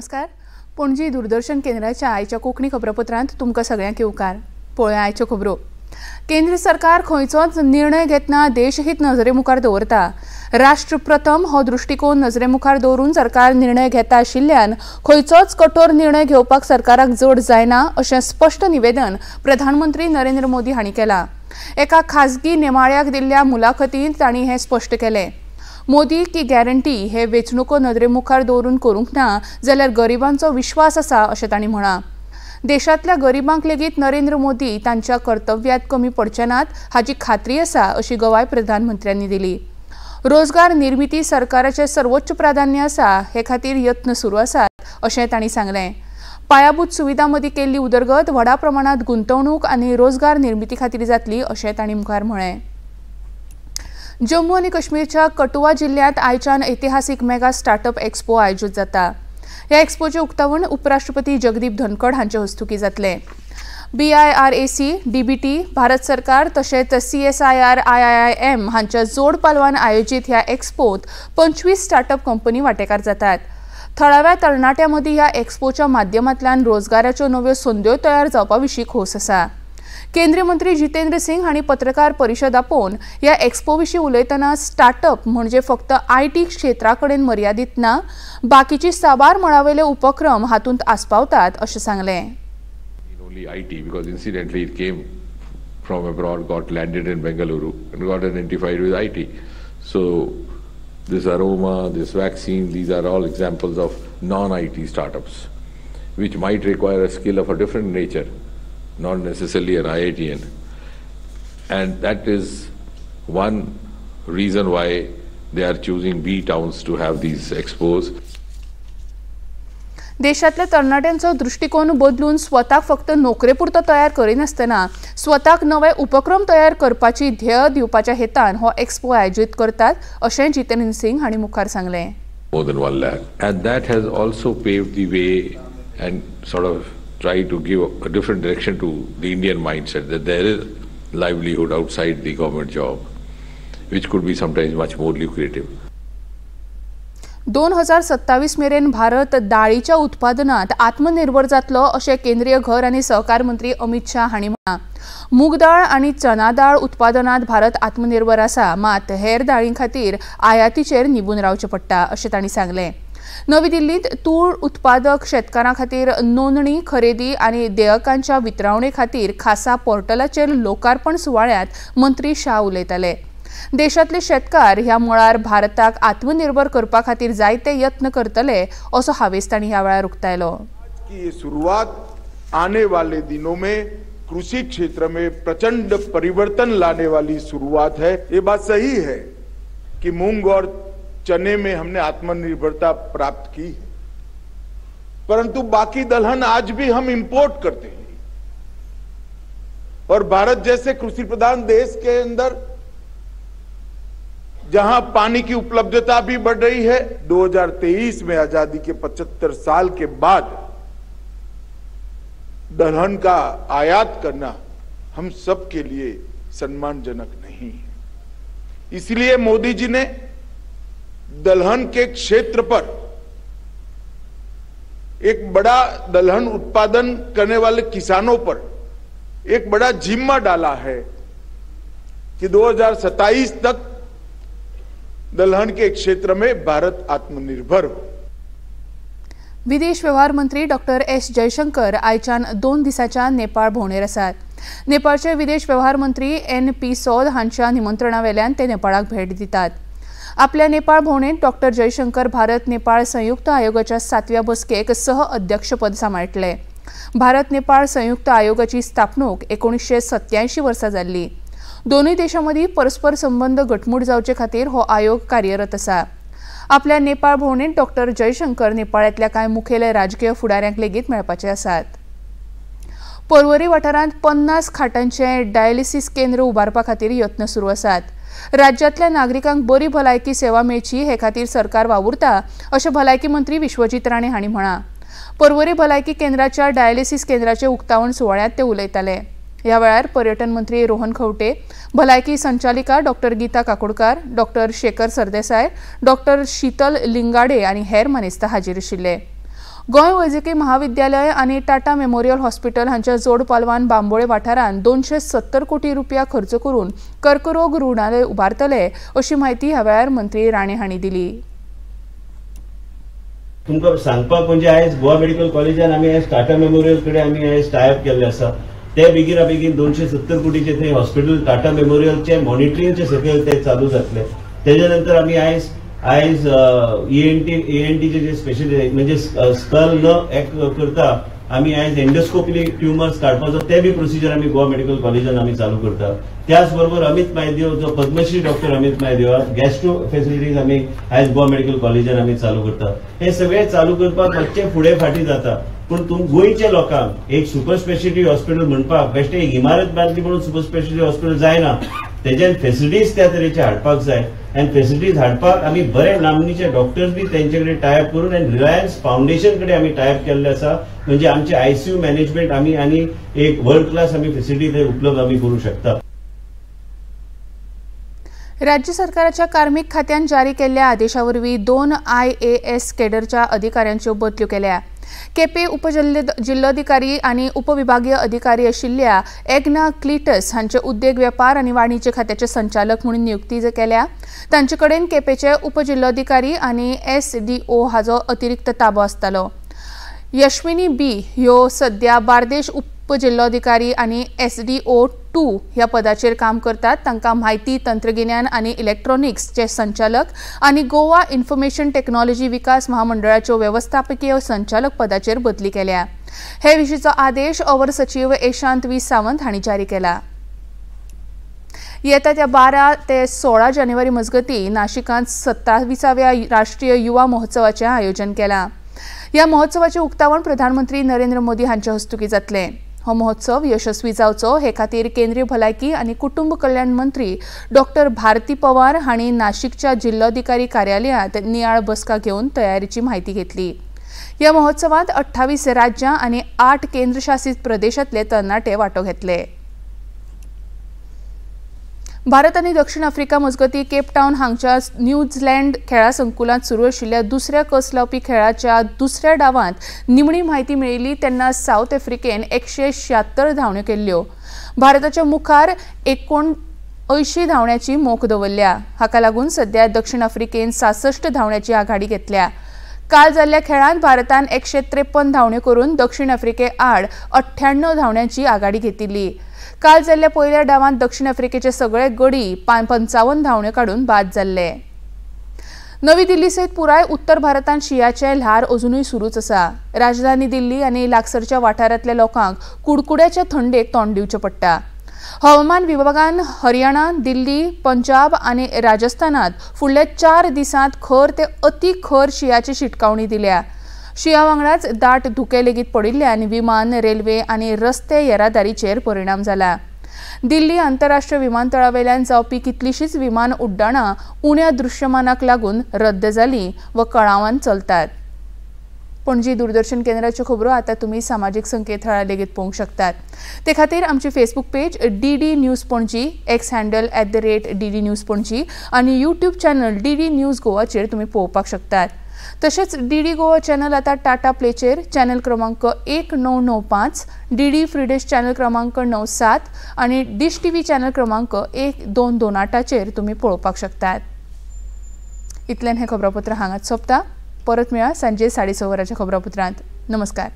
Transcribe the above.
नमस्कार. पणजी दूरदर्शन केंद्राच्या आयच्या कोंकणी खबरापत्रांत तुमकां सगळ्यांक येवकार. पळोवया आयच्यो खबरो. केंद्र सरकार खंयचोच निर्णय घेतना देशहित नजरे मुखार दवरता. राष्ट्र प्रथम हो दृष्टिकोन नजरे मुखार दवरून सरकार निर्णय घेता आशिल्ल्यान खंयचोच कठोर निर्णय घेवपाक सरकाराक जड जायना अशें स्पश्ट निवेदन प्रधानमंत्री नरेंद्र मोदी हांणी केलां. एका खाजगी नेमाळ्याक दिल्ल्या मुलाखतींत तांणी हें स्पश्ट केलें. मोदी की गॅरंटी हे वेंचणुको नदरे मुखार दवरून करूंक ना जाल्यार गरिबांचो विश्वास आसा अशें तांणी म्हळां. देशांतल्या गरिबांक लेगीत नरेंद्र मोदी तांच्या कर्तव्यांत कमी पडचे नात हाची खात्री आसा अशी गवाय प्रधानमंत्र्यांनी दिली. रोजगार निर्मिती सरकाराचें सर्वोच्च प्राधान्य आसा हे खातीर यत्न सुरू आसात अशें तांणी सांगलें. पायाभूत सुविधां मदीं केल्ली उदरगत व्हडा प्रमाणांत गुंतवणूक आनी रोजगार निर्मिती खातीर जातली अशें तांणी मुखार म्हळें. जम्मू आनी काश्मीरच्या कटुआ जिल्ल्यांत आयच्यान ऐतिहासीक मेगा स्टार्टअप एक्सपो आयोजीत जाता. ह्या एक्सपोचें उक्तावण उपराष्ट्रपती जगदीप धनखड हांचे हस्तुकीं जातलें. BIRAC, DBT, Bharat सरकार तशेंच CSIR, IIM हांच्या जोड पालवान आयोजीत ह्या एक्सपोंत 25 स्टार्टअप कंपनी वांटेकार जातात. थळाव्या तरणाट्यां मदीं ह्या एक्सपोच्या माध्यमांतल्यान रोजगाराच्यो नव्यो संद्यो तयार जावपा विशीं खोस आसा. केंद्रीय मंत्री जितेंद्र सिंग हांणी पत्रकार परिशद आपोवन ह्या एक्सपो विशीं उलयतना स्टार्टअप म्हणजे फक्त IT क्षेत्रा कडेन मर्यादीत ना, बाकीची साबार मळावेले उपक्रम हातूंत आस्पावतात अशें सांगलें. Only IT, because incidentally it came from abroad, got landed in Bengaluru and got identified with IT. So this aroma, this vaccine, these are all examples of non-IT startups, which might require a skill of a different nature, not necessarily an IITN. And that is one reason why they are choosing B towns to have these expos. देशातल्या तरणाट्यांचो दृष्टिकोन बदलून स्वताक फक्त नोकरेपुरतो तयार करिनासतना स्वताक नवे उपक्रम तयार करपाची ध्येय दिवपाच्या हेतान हो एक्सपो आयोजीत करतात अशें जितेंद्र सिंग हांणी मुखार सांगलें. More than 1 lakh. And that has also paved the way and sort of try to give a different direction to the Indian mindset that there is livelihood outside the government job, which could be sometimes much more lucrative. 2027 मेरेन भारत दाळीच्या उत्पादनात आत्मनिर्भर जातलो अशें केंद्रीय घर आनी सहकार मंत्री अमित शाह हांणी म्हळां. मूग दाळ आनी चना दाळ उत्पादनात भारत आत्मनिर्भर आसा, मात हेर दाळीं खातीर आयातीचेर निबून रावचें पडटा अशें तांणी सांगलें. नवी दिल्लींत तूर उत्पादक शेतकारां खातीर नोंदणी, खरेदी आनी देयकांच्या वितरावणे खातीर खासा पोर्टलाचेर लोकार्पण सुवाळ्यांत मंत्री शाह उलयताले. देशांतले शेतकार ह्या मळार भारताक आत्मनिर्भर करपा खातीर जायते यत्न करतले असो हावेस तांणी ह्या वेळार उक्तायलो. की ये सुरुवात आने वाले दिनों में कृषि क्षेत्र में प्रचंड परिवर्तन लाने वाली शुरुआत है. ये बात सही है कि मूंग और चने में हमने आत्मनिर्भरता प्राप्त की है, परंतु बाकी दलहन आज भी हम इंपोर्ट करते हैं और भारत जैसे कृषि प्रधान देश के अंदर जहां पानी की उपलब्धता भी बढ़ रही है, 2023 में आजादी के 75 साल के बाद दलहन का आयात करना हम सब के लिए सम्मानजनक नहीं है. इसलिए मोदी जी ने दलहन के क्षेत्र पर एक बड़ा दलहन उत्पादन करने वाले किसानों पर एक बड़ा जिम्मा डाला है कि 2027 तक दलहन के क्षेत्र में भारत आत्मनिर्भर हो. विदेश व्यवहार मंत्री डॉक्टर एस जयशंकर आयच्यान 2 दिसांच्या नेपाळ भोंवडेर आसात. नेपाळचे विदेश व्यवहार मंत्री NP Saud हांच्या निमंत्रणावेल्यान ते नेपाळाक भेट दितात. आपल्या नेपाळ भोंवडेंत डॉक्टर जयशंकर भारत नेपाळ संयुक्त आयोगाच्या 7व्या बसकेक सह अध्यक्षपद सांबाळटले. भारत नेपाळ संयुक्त आयोगाची स्थापणूक 1987 वर्सा जाल्ली. दोनूय देशां मदीं परस्पर संबंद घटमूट जावचे खातीर हो आयोग कार्यरत आसा. आपल्या नेपाळ भोंवडेंत डॉक्टर जयशंकर नेपाळांतल्या कांय मुखेल राजकीय फुडाऱ्यांक लेगीत मेळपाचे आसात. पर्वरी वाठारांत 50 खाटांचें डायलिसीस केंद्र उबारपा खातीर यत्न सुरू आसात. राज्यांतल्या नागरिकांक बरी भलायकी सेवा मेळची हे खातीर सरकार वावुरता अशें भलायकी मंत्री विश्वजीत राणे हांणी म्हळां. पर्वरी भलायकी केंद्राच्या डायलिसीस केंद्राचे उक्तावण सुवाळ्यांत ते उलयताले. ह्या वेळार पर्यटन मंत्री रोहन खंवटे, भलायकी संचालिका doctor Geeta Kakodkar, doctor Shekhar Sardesai, doctor Sheetal Lingade आनी हेर मानेस्त हाजीर आशिल्ले. गोंय वैजकी महाविद्यालय आनी टाटा मेमोरियल हॉस्पिटल हांच्या जोड पालवान बांबोळे वाठारांत 270 कोटी रुपया खर्च करून कर्करोग रुग्णालय उबारतले अशी म्हायती ह्या वेळार मंत्री राणे हांणी दिली. तुमकां सांगपाक म्हणजे आयज गोवा मेडिकल कॉलेजान आमी आयज टाटा मेमोरियल कडेन आमी आयज टायअप केल्ले आसा. ते बेगीना बेगीन 270 कोटीचे थंय हॉस्पिटल टाटा मेमोरियलचे मॉनिटरिंगचे सकयल ते चालू जातले. तेच्या नंतर आमी आयज आयज ईएनटीचे जे स्पेशलिस्ट म्हणजे स्कल न एक करता आमी आयज एंडोस्कोपी ट्युमर्स काडपाचो ते बी प्रोसिजर आमी गोवा मेडिकल कॉलेजान आमी चालू करता. त्याच बरोबर अमित मायदेव जो Padmashri doctor Amit Mayadev gastro facilities आमी आयज गोवा मेडिकल कॉलेजान आमी चालू करता. हे सगळे चालू करपाक मातशें फुडें फाटीं जाता, पूण गोंयच्या लोकांक एक सुपर स्पेशालिटी हॉस्पिटल म्हणपाक बेश्टें एक इमारत बांदली म्हणून सुपर स्पेशालिटी हॉस्पिटल जायना, तेज्यान फेसिलिटीज त्या तरेचे हाडपाक जाय. आनी फेसिलिटीज हाडपाक आमी बरे नामनेचे डॉक्टर्स बी तेंचे कडेन टायअप करून आनी रिलायन्स फावंडेशन कडेन आमी टायअप केल्ले आसा. म्हणजे आमचे आयसीयू मॅनेजमेंट आमी आनी एक वर्ल्ड क्लास आमी फेसिलिटी थंय उपलब्ध आमी करूं शकता. राज्य सरकाराच्या कार्मिक खात्यान जारी केल्ल्या आदेशा वरवीं 2 IAS केडरच्या अधिकाऱ्यांच्यो बदल्यो केल्या. केपे उपजिल्लोधिकारी आनी उपविभागीय अधिकारी आशिल्ल्या एग्ना क्लिटस हांचे उद्देग वेपार आनी वाणिज्य खात्याचे संचालक म्हणून नियुक्ती केल्या. तांचे कडेन केपेचे उपजिल्लोधिकारी आनी SDO हाजो अतिरिक्त ताबो आसतालो. यश्विनी बी ह्यो सद्या बार्देश उपजिल्लोधिकारी आनी SDO 2 ह्या पदाचेर काम करतात. तांकां म्हायती तंत्रगिन्यान आनी इलेक्ट्रॉनिक्सचे संचालक आनी गोवा इन्फॉर्मेशन टेक्नॉलॉजी विकास महामंडळाच्यो वेवस्थापकीय संचालक पदाचेर बदली केल्या. हे विशींचो आदेश अवर सचीव एशांत वी सावंत हांणी जारी केला. येता त्या 12 ते 16 जानेवारी मजगतीं नाशिकांत 27व्या राष्ट्रीय युवा महोत्सवाचें आयोजन केलां. ह्या महोत्सवाचें उक्तावण प्रधानमंत्री नरेंद्र मोदी हांचे हस्तुकीं जातलें. हो महोत्सव यशस्वी जावचो हे खातीर केंद्रीय भलायकी आनी कुटुंब कल्याण मंत्री डॉक्टर भारती पवार हांणी नाशिकच्या जिल्लोधिकारी कार्यालयांत नियाळ बसका घेवन तयारीची म्हायती घेतली. ह्या महोत्सवांत 28 राज्यां आनी 8 केंद्रशासीत प्रदेशांतले तरणाटे वांटो घेतले. भारत आनी दक्षिण आफ्रिका मजगतीं केपटावन हांगच्या न्यूझीलँड खेळा संकुलांत सुरू आशिल्ल्या दुसऱ्या कस लावपी खेळाच्या दुसऱ्या डावांत निमणी म्हायती मेळिल्ली तेन्ना सावथ आफ्रिकेन 176 धांवण्यो केल्ल्यो. भारताच्या मुखार 79 धांवण्याची मोख दवरल्या. हाका लागून सध्या दक्षिण आफ्रिकेन 66 धांवण्याची आघाडी घेतल्या. काल जाल्ल्या खेळांत भारतान 153 धांवण्यो करून दक्षिण आफ्रिके आड 98 धांवण्यांची आघाडी घेतिल्ली. काल जाल्ल्या पयल्या डावांत दक्षिण आफ्रिकेचे सगळे गडी 55 धांवण्यो काडून बाद जाल्ले. नवी दिल्ली सयत पुराय उत्तर भारतांत शिंयाचें ल्हार अजुनूय सुरूच आसा. राजधानी दिल्ली आनी लागसरच्या वाठारांतल्या लोकांक कुडकुड्याच्या थंडेक तोंड दिवचें पडटा. हवामान विभागान हरियाणा, दिल्ली, पंजाब आनी राजस्थानात फुडल्या 4 दिसांत खर ते अति खर शिंयाची शिटकावणी दिल्या. शिंया वांगडाच दाट धुकें लेगीत पडिल्ल्यान विमान, रेल्वे आनी रस्ते येरादारीचेर परिणाम जाला. दिल्ली आंतरराष्ट्रीय विमानतळावेल्यान जावपी कितलीशींच विमान उड्डाणां उण्या दृश्यमानाक लागून रद्द जालीं व कळावान चलतात. पणजी दूरदर्शन केंद्राच्यो खबरो आतां तुमी सामाजीक संकेतथळार लेगीत पळोवंक शकतात. ते खातीर आमची Facebook page DD news Panaji, X handle @DD news Panaji आनी यूट्यूब चॅनल DD news गोवाचेर तुमी पळोवपाक शकतात. तशेंच DD Goa channel आतां टाटा प्लेचेर चॅनल क्रमांक 1995, DD फ्रीडेश चॅनल क्रमांक 97 आनी डिश TV channel क्रमांक 1228चेर तुमी पळोवपाक शकतात. इतल्यान हें खबरापत्र हांगाच सोंपता. परत मेळा सांजे 6:30 वरांच्या खबरापत्रांत. नमस्कार.